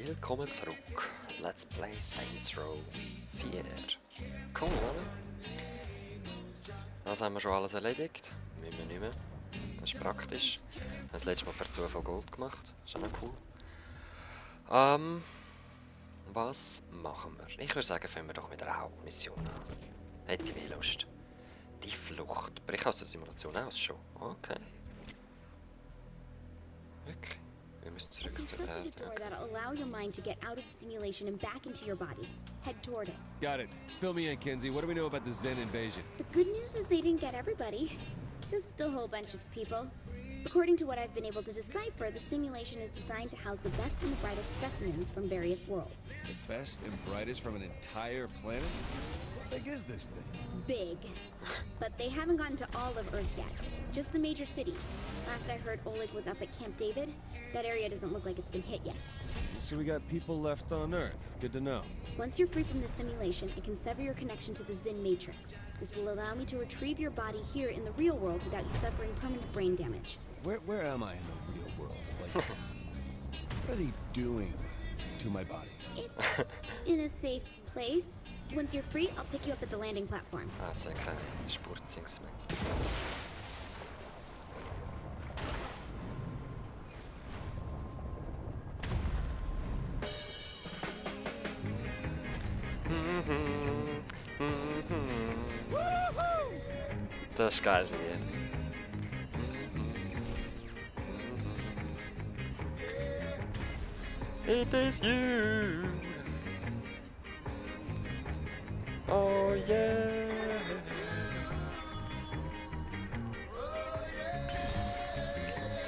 Willkommen zurück. Let's play Saints Row 4. Cool, oder? Das haben wir schon alles erledigt. Müssen wir nicht mehr. Das ist praktisch. Das letzte Mal per Zufall Gold gemacht. Ist auch noch cool. Was machen wir? Ich würde sagen, fangen wir doch mit der Hauptmission an. Hätte ich mehr Lust. Die Flucht. Bricht aus der Simulation aus schon. Okay. Wirklich? Wir müssen zurück zur Erde. That'll allow your mind to get out of the simulation and back into your body. Head toward it. Got it. Fill me in, Kinsey. What do we know about the Zen invasion? The good news is they didn't get everybody. Just a whole bunch of people. According to what I've been able to decipher, the simulation is designed to house the best and the brightest specimens from various worlds. The best and brightest from an entire planet? How big is this thing? Big. But they haven't gotten to all of Earth yet. Just the major cities. Last I heard, Oleg was up at Camp David. That area doesn't look like it's been hit yet. So we got people left on Earth. Good to know. Once you're free from the simulation, it can sever your connection to the Zen Matrix. This will allow me to retrieve your body here in the real world without you suffering permanent brain damage. Where am I in the real world? Like, what are they doing to my body? It's in a safe place. Once you're free, I'll pick you up at the landing platform. Das ist ein kleiner Spurzingsmann. Das ist geil, Lied. It is you. Oh yeah. Was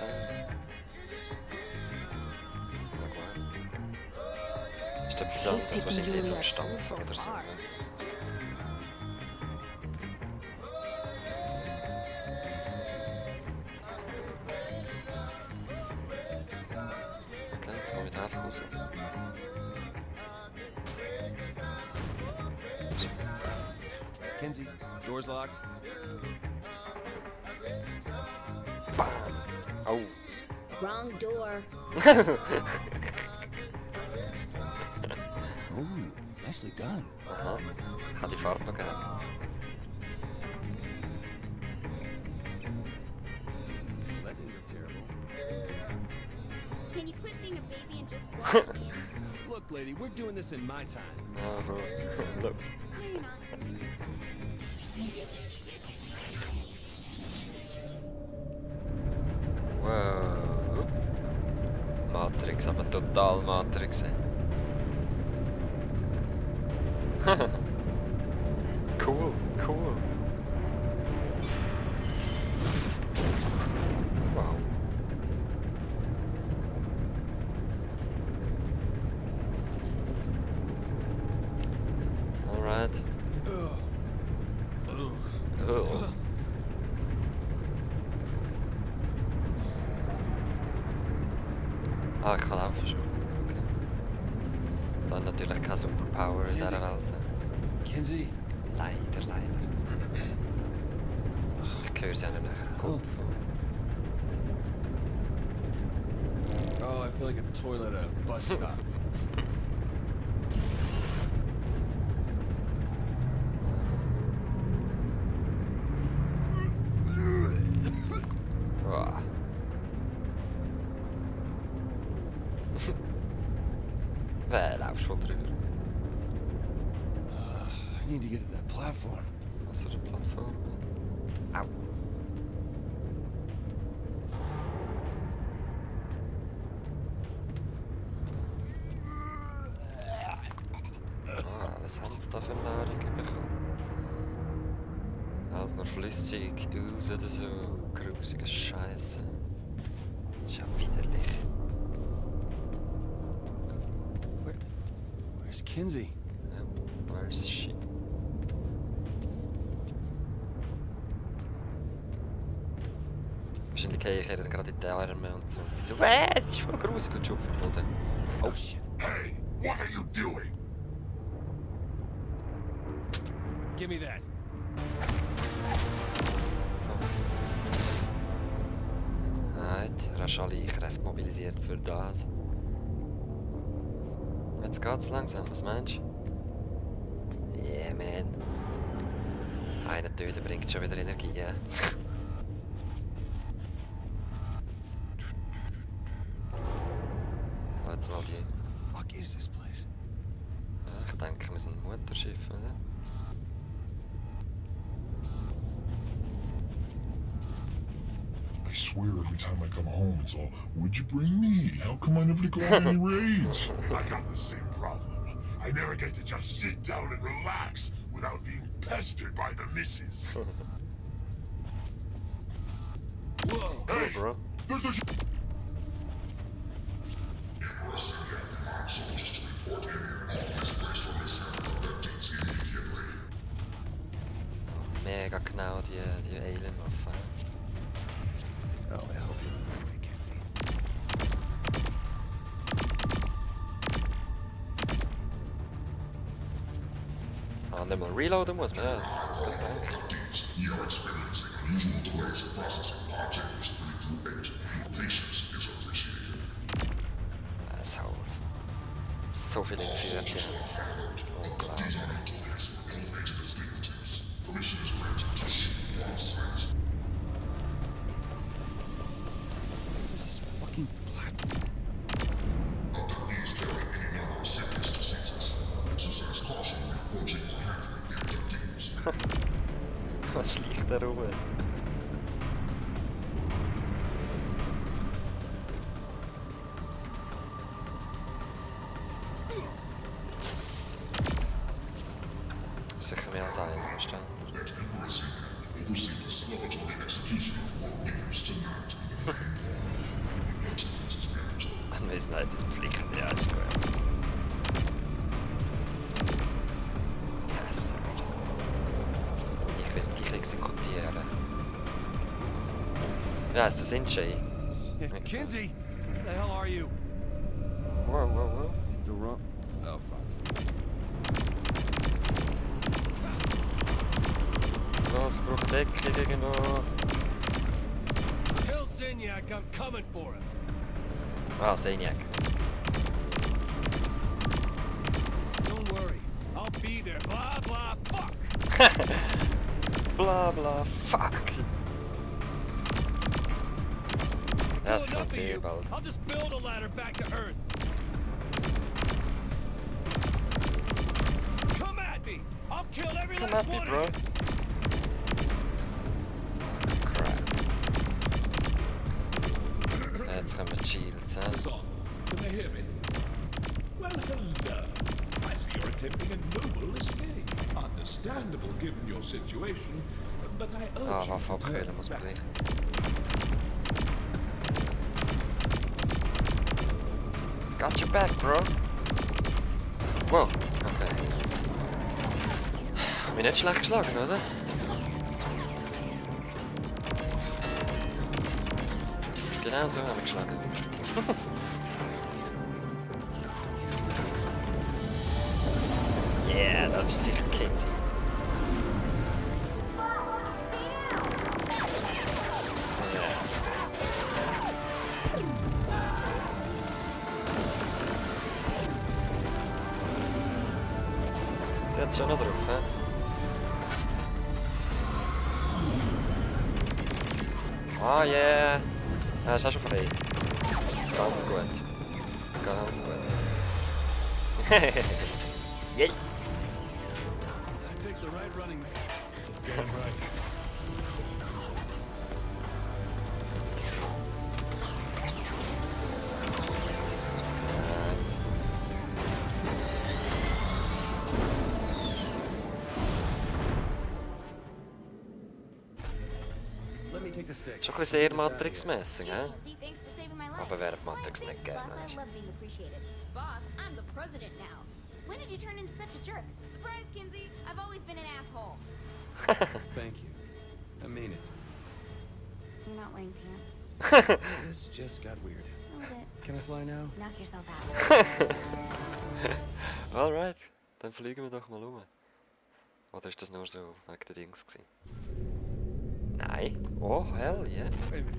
ist das etwas anderes, was irgendwie so ein Stampfen oder so? Ne? Okay, jetzt komme ich da einfach raus. Kinsey, door's locked. Bam! Oh. Wrong door. Oh, nicely done. Aha. Hat die Farbe noch gegeben. That didn't go terrible. Can you quit being a baby and just walk in here? Look, lady, we're doing this in my time. Aha. Los. No, you're not. Wow. Matrix, aber total Matrix. Cool, cool. Wow. Alright. Oh. Ah, ich kann laufen schon. Okay. Dann natürlich keine Superpower in dieser Welt. Kinsey? Leider, leider. Ich höre sie auch nicht so gut von. Oh, I feel like a toilet at a bus stop. Wow. Laufst voll drüber. I need to get to that platform. Was für eine Plattform? Au. Ah, was haben sie da für Nahrung bekommen? Alles nur flüssig, aus oder so. Grusige Scheiße. Ist ja widerlich. Where's Kinsey? Where's she? Wahrscheinlich gehe ich ihr gerade in die Arme und so. Und sie so, du bist voll grusig und schupft im Boden. Oh shit. Hey, what are you doing? Give me that. Right, rasch alle Kräfte mobilisiert für das. Jetzt geht's langsam, was meinst du? Yeah, man. Einer töten bringt schon wieder Energie, ja. Jetzt mal die... Fuck is this place? Ich denke, wir sind ein Mutterschiff, oder? I swear every time I come home it's all, would you bring me? How come I never go on any raids? I got the same problem. I never get to just sit down and relax without being pestered by the missus. Whoa! Cool, bro. There's a Mega genau die Alien-Waffe. Oh, I hope you're okay, Kenzie. Ah, nicht mal reloaden muss man, ja. Das muss man denken. you are experiencing unusual delays in processing pod chambers 3 through 8. Patience is appreciated. Assholes. So viel entführt, die haben jetzt. Unglaublich. Delays for elevated escape attempts. Permission is granted to shoot on site. Where's this fucking platform? Abductees carry any number of serious diseases. Exercise caution when approaching or handling the abductees. Was schleicht da rum? Sicher mehr als einer, verstanden? At Emperor Senior, oversee the celebratory execution of all winners tonight. Attendance is mandatory. Anwesenheit ist Pflicht, ja, ist gut. Ja, so. Ich will dich exekutieren. Ja, ist das Injay? Kenzie! The hell are you? Wow, wow, wow. The wrong. Oh, fuck. Los, ich brauche Deckung irgendwo. Tell Senyak I'm coming for him. Ah, Senyak. Don't worry. I'll be there. Blah, blah, fuck! Bla bla, fuck! Das Pulling up kommt at eh you. bald. I'll just build a ladder back to Earth. Come at me! I'll kill every Come last at me, one bro. of you! Crap. Jetzt können wir Shields, hä? on. Can they hear me? Well, hello. I see you're attempting a noble escape. Understandable given your situation, but I urge Ah, you Waffe to abkühlen turn muss man back. gleich. Got your back, bro. Wow, okay. Hab mich nicht schlecht geschlagen, oder? Genau so haben wir geschlagen. Yeah, das ist sicher Kenzie. Sie hat schon noch drauf, hä? Ah, yeah! Ah, ist auch schon frei. Ganz gut. Ganz gut. Yay! I picked the right running man. Damn right. Let me take the stick. Schon ein bisschen sehr Matrix-mässig, hä? Nancy, thanks for saving my life. Aber wer hat Matrix nicht Thanks, gegeben, boss. weißt I love being appreciated. Boss, I'm the president now. When did you turn into such a jerk? Surprise, Kinsey. I've always been an asshole. Thank you. I mean it. You're not wearing pants. This just got weird. A little bit. Can I fly now? Knock yourself out. Alright, dann fliegen wir doch mal um. Oder ist das nur so wegen der Dings gewesen? Nein. Oh, hell yeah. Wait a minute.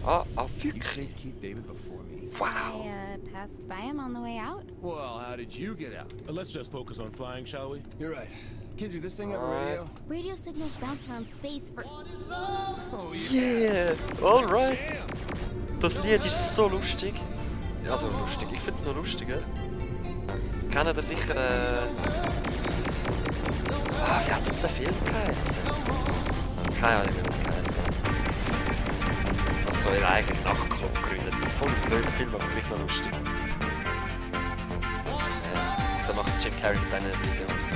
Ah, You Füchse. saved Keith David before me. Wow. I passed by him on the way out. Well, how did you get out? Let's just focus on flying, shall we? You're right. Kinsey, this thing have a Alright. radio? Radio signals bounce around space for. Oh, Yeah, alright. Das Lied ist so lustig. Also lustig, ich find's nur lustig, ja. Kennt ihr sicher, wie hat jetzt der Film geheißen? Keine Ahnung, wie er geheißen hat. Was so ihren eigenen Nachtclub gegründet sind. Voll blöder Film, aber gleich noch lustig. Da macht Jim Carrey mit einem ein Video und so.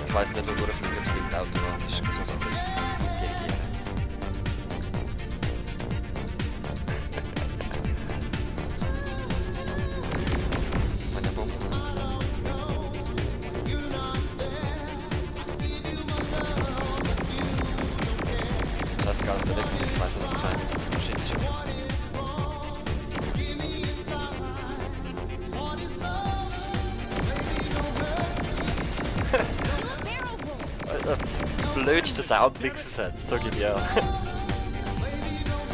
Ich weiss nicht, wo durchfliegen, es fliegt automatisch. Ich muss man so dirigieren. Meine Bombe. Scheißegal, es bewegt sich. Ich weiß nicht, ob es fein ist. Wahrscheinlich schon. Alter, die blödste Soundmixes hat, so genial.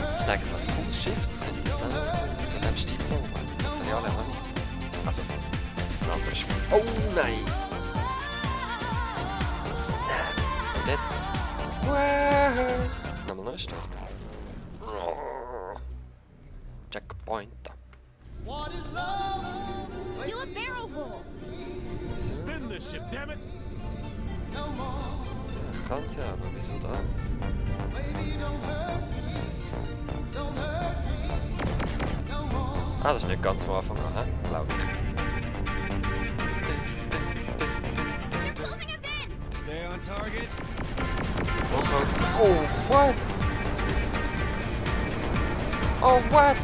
Das ist eigentlich was cooles Schiff, das könnte jetzt auch so in dem Stil bauen. Materialien habe ich. Also, ein anderes Spiel. Oh nein! Snap! Und jetzt? Wow! Nochmal neu starten. Checkpoint. Do a barrel roll. Spin this ship, damn it! Ich kann's ja, aber wieso da? Ah, das ist nicht ganz von Anfang an, glaube ich. They're closing us in. Stay on target. Oh, close. Oh, what? Oh, what?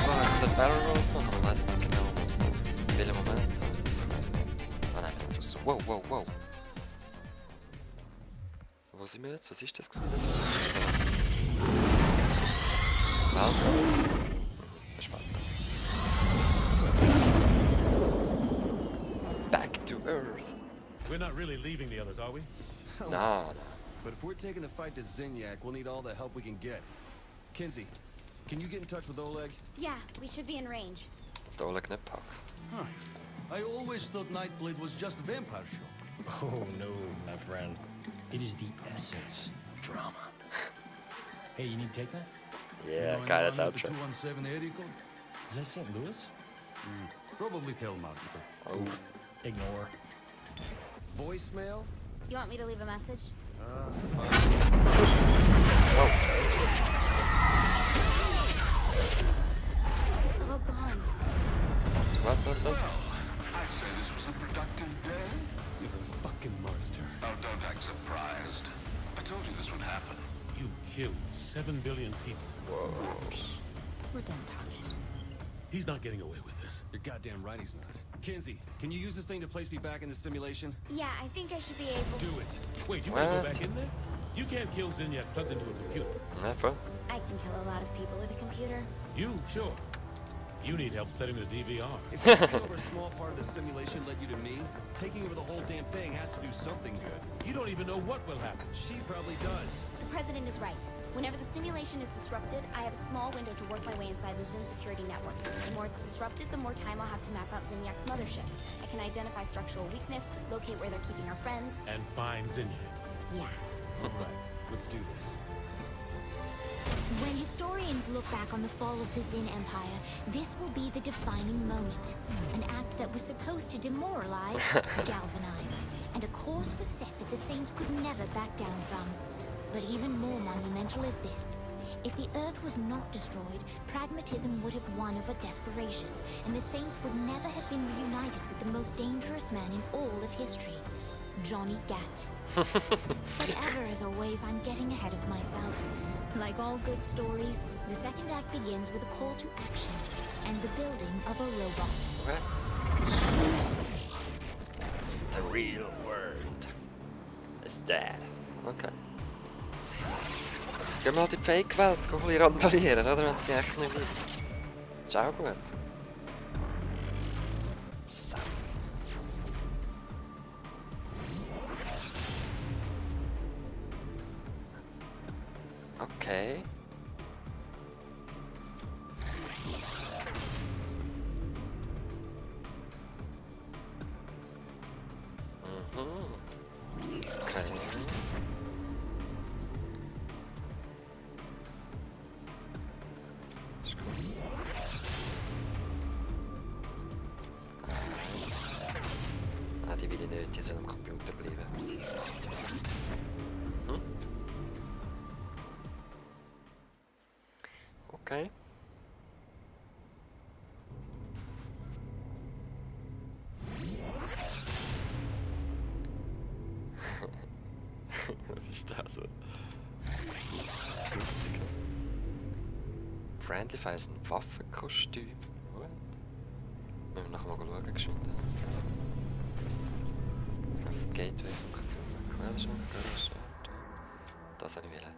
Oh, ich sollte Barrel Rolls machen, aber ich weiss nicht genau, in welchem Moment. Ah nein, wir sind draussen. Wow, wow, wow. Wo sind wir jetzt? Was ist das gewesen? Weltraums? Das ist Weltraum. Back to Earth. We're not really leaving the others, are we? Nah, nah. But if we're taking the fight to Zinyak, we'll need all the help we can get. Kinsey, can you get in touch with Oleg? Yeah, we should be in range. Jetzt Oleg nicht packt. Huh. I always thought Nightblade was just a vampire show. Oh no, my friend. It is the essence of drama. Hey, you need to take that? Yeah, You know geile anyone with the Soundtrack. 217 area code? Is that St. Louis? Probably telemarketer. Oh. Ignore. Voicemail? You want me to leave a message? It's all gone. Was? I'd say this was a productive day. You're a fucking monster. Oh, don't act surprised. I told you this would happen. You killed 7 billion people. We're done talking. He's not getting away with this. You're goddamn right he's not. Kinsey, can you use this thing to place me back in the simulation? Yeah, I think I should be able. Do it. Wait, you want to go What? back in there? You can't kill Zinyak plugged into a computer. Ja, voll. I can kill a lot of people with a computer. You, sure. You need help setting the DVR. If taking over a small part of the simulation led you to me, taking over the whole damn thing has to do something good. You don't even know what will happen. She probably does. The president is right. Whenever the simulation is disrupted, I have a small window to work my way inside the Zin security network. The more it's disrupted, the more time I'll have to map out Zinyak's mothership. I can identify structural weakness, locate where they're keeping our friends. And find Zinyak. Yeah. Right, let's do this. When historians look back on the fall of the Zin Empire, this will be the defining moment. An act that was supposed to demoralize, galvanized, and a course was set that the Saints could never back down from. But even more monumental is this. If the Earth was not destroyed, pragmatism would have won over desperation, and the Saints would never have been reunited with the most dangerous man in all of history, Johnny Gat. But ever as always, I'm getting ahead of myself. Like all good stories, the second act begins with a call to action and the building of a robot. What? The real world is dead. Okay. Gehen wir halt in die Fake-Welt, gehen ein bisschen randalieren, oder? Wenn es die echt nicht gibt. Ist auch gut. So. Okay. Okay. Ist gut. Die will ich nicht, die soll am Computer bleiben. Okay. Was ist das so? 50. Friendly Fire ist ein Waffenkostüm. What? Müssen wir nachher mal schauen, geschwind. Auf Gateway Funktion. Kleiderschrank, Garage. Das habe ich wollen.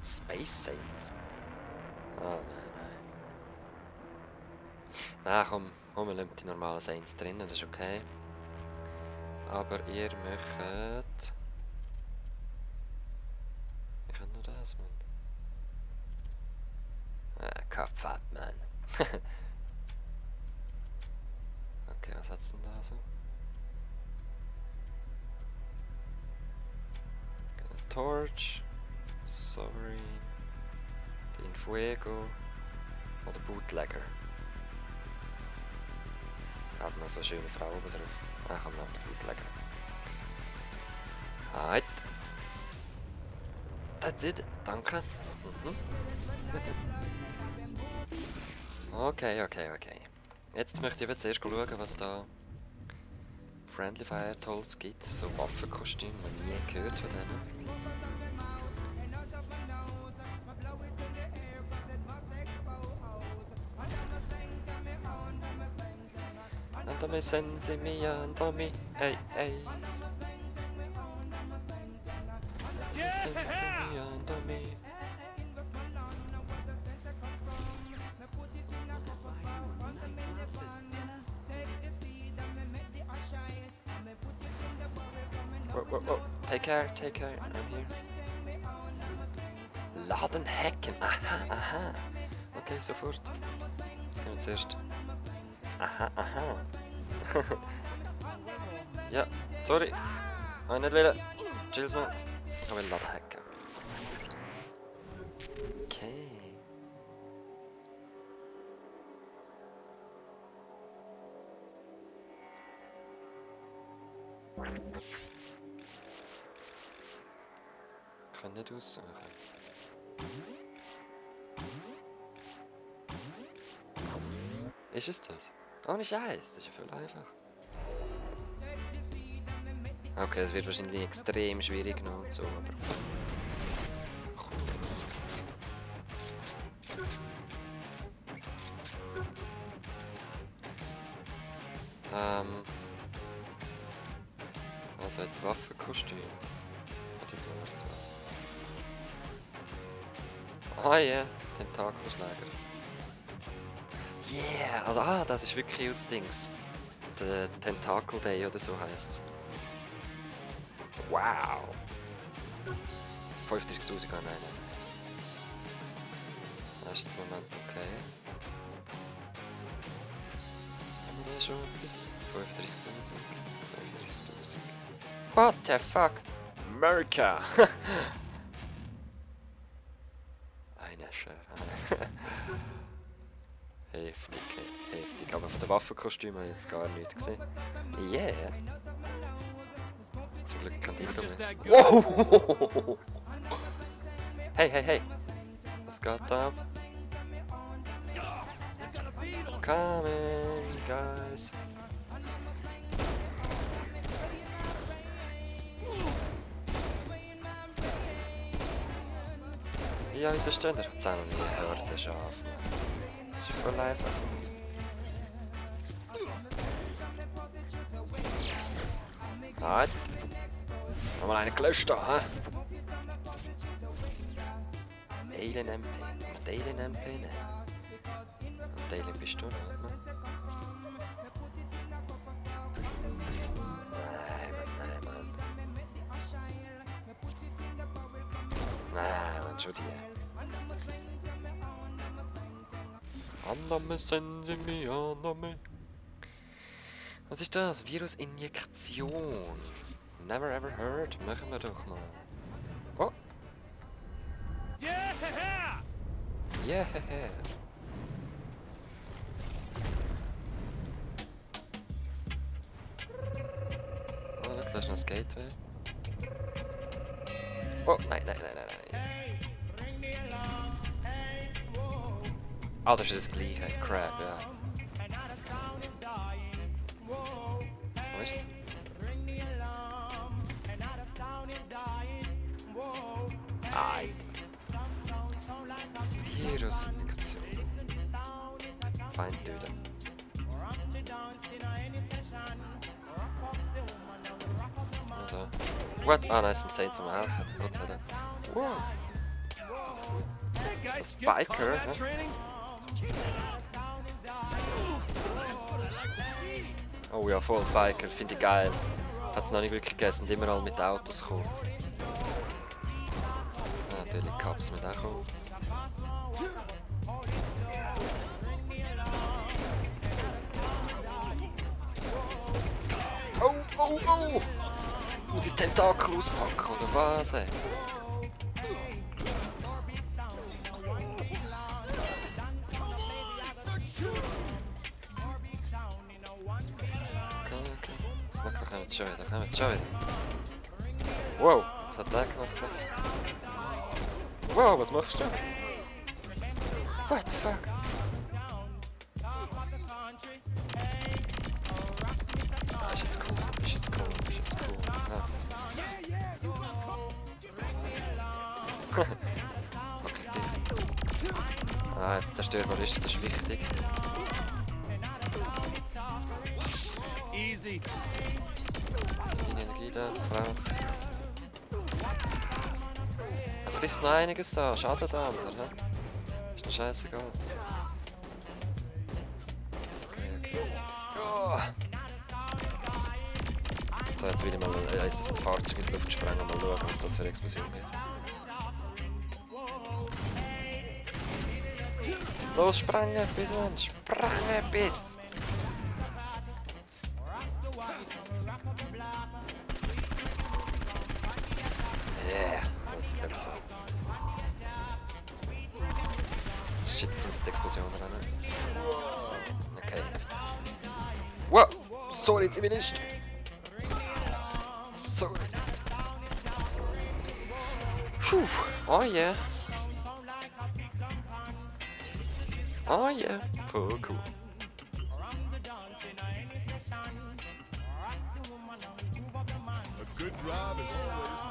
Space Saints? Ah, nein, nein. Nein, komm, wir lassen die normalen Saints drinnen, das ist okay. Aber ihr möchtet... Ich kann nur das, Mann. Kopf ab, Mann. Okay, was hat's denn da so? Eine Torch. Sovereign, den Fuego oder Bootlegger. Hat noch so eine schöne Frau oben drauf. Ah, komm, noch den Bootlegger. Halt. That's it, danke. Okay. Jetzt möchte ich aber zuerst schauen, was da Friendly Fire Tools gibt. So Waffenkostüme, noch nie gehört von denen. Andami sensi mi andami, ey. Sensi mi andami. Whoa. Take care, I'm here. Laden hacken, aha. Okay, sofort. Jetzt gehen wir zuerst. Aha. Ja, sorry. Ich nicht wollen. Chills mal. Ich will Laden hacken. Okay. Ich kann nicht aussuchen. Ist es das? Oh, nicht Eis, das ist ja viel einfach. Okay, es wird wahrscheinlich extrem schwierig noch und so, aber... Also jetzt Waffenkostüm. Warte, jetzt machen wir das mal. Ah ja, Tentakelschläger. Yeah! Also, das ist wirklich aus Dings. Der Tentacle Day oder so heisst es. Wow! 50.000, nein. Das ist jetzt im Moment okay. Haben wir da schon etwas? 35.000. What the fuck? America! Eine Schöne. Heftig. Aber von den Waffenkostümen habe ich jetzt gar nichts gesehen. Yeah! Zum Glück kein Dildo mehr. Wow! Hey! Was geht da? Coming, guys! Ja, wieso stehen da zusammen wie eine Horde Schafe? Das ist voll einfach. Halt! Nochmal einen gelöscht da, hä? Alien MP. Alien MP, ne? Alien-Pistole, oder? Nein, Mann. Nein, Mann, schon die. Annahme, senden mir Annahme. Was ist das? Virusinjektion. Never ever heard. Machen wir doch mal. Oh. Yeah! Yeah! Oh, look, da ist noch das Gateway. Oh, nein. Ah, das ist das gleiche. Crap, ja. Wo ist es? Ai. Virusinjektion. Fein töten. Also. What? Ah, nein, es sind 10 zum Helfen. Gott sei Dank. Wow. Das Biker, ne? Oh ja, voll Biker, finde ich geil. Hat es noch nicht wirklich gegessen, immer alle mit Autos kommen. Ja, natürlich Cups mit auch kommen. Oh! Muss ich das Tentakel auspacken, oder was? Ey? Okay. Da kommen wir schon wieder. Wow, was hat der gemacht? Wow, was machst du? What the fuck? Ah, ist jetzt cool. Ja. Okay. Ah, zerstörbar ist, das ist wichtig. Easy. Keine Energie da, Frau. Aber ist noch einiges da, schade da, oder? Ist noch scheißegal. Okay. Oh. So, jetzt will ich mal ein Fahrzeug in die Luft sprengen und mal schauen, was das für eine Explosion gibt. Los, sprengen, bis Mann, sprengen, bis! Yeah, jetzt läuft so. Shit, jetzt muss die Explosion rennen. Okay. Wow! Sorry, Zivilist! Sorry. Puh. Oh yeah. Oh yeah. Voll cool. A good drive is always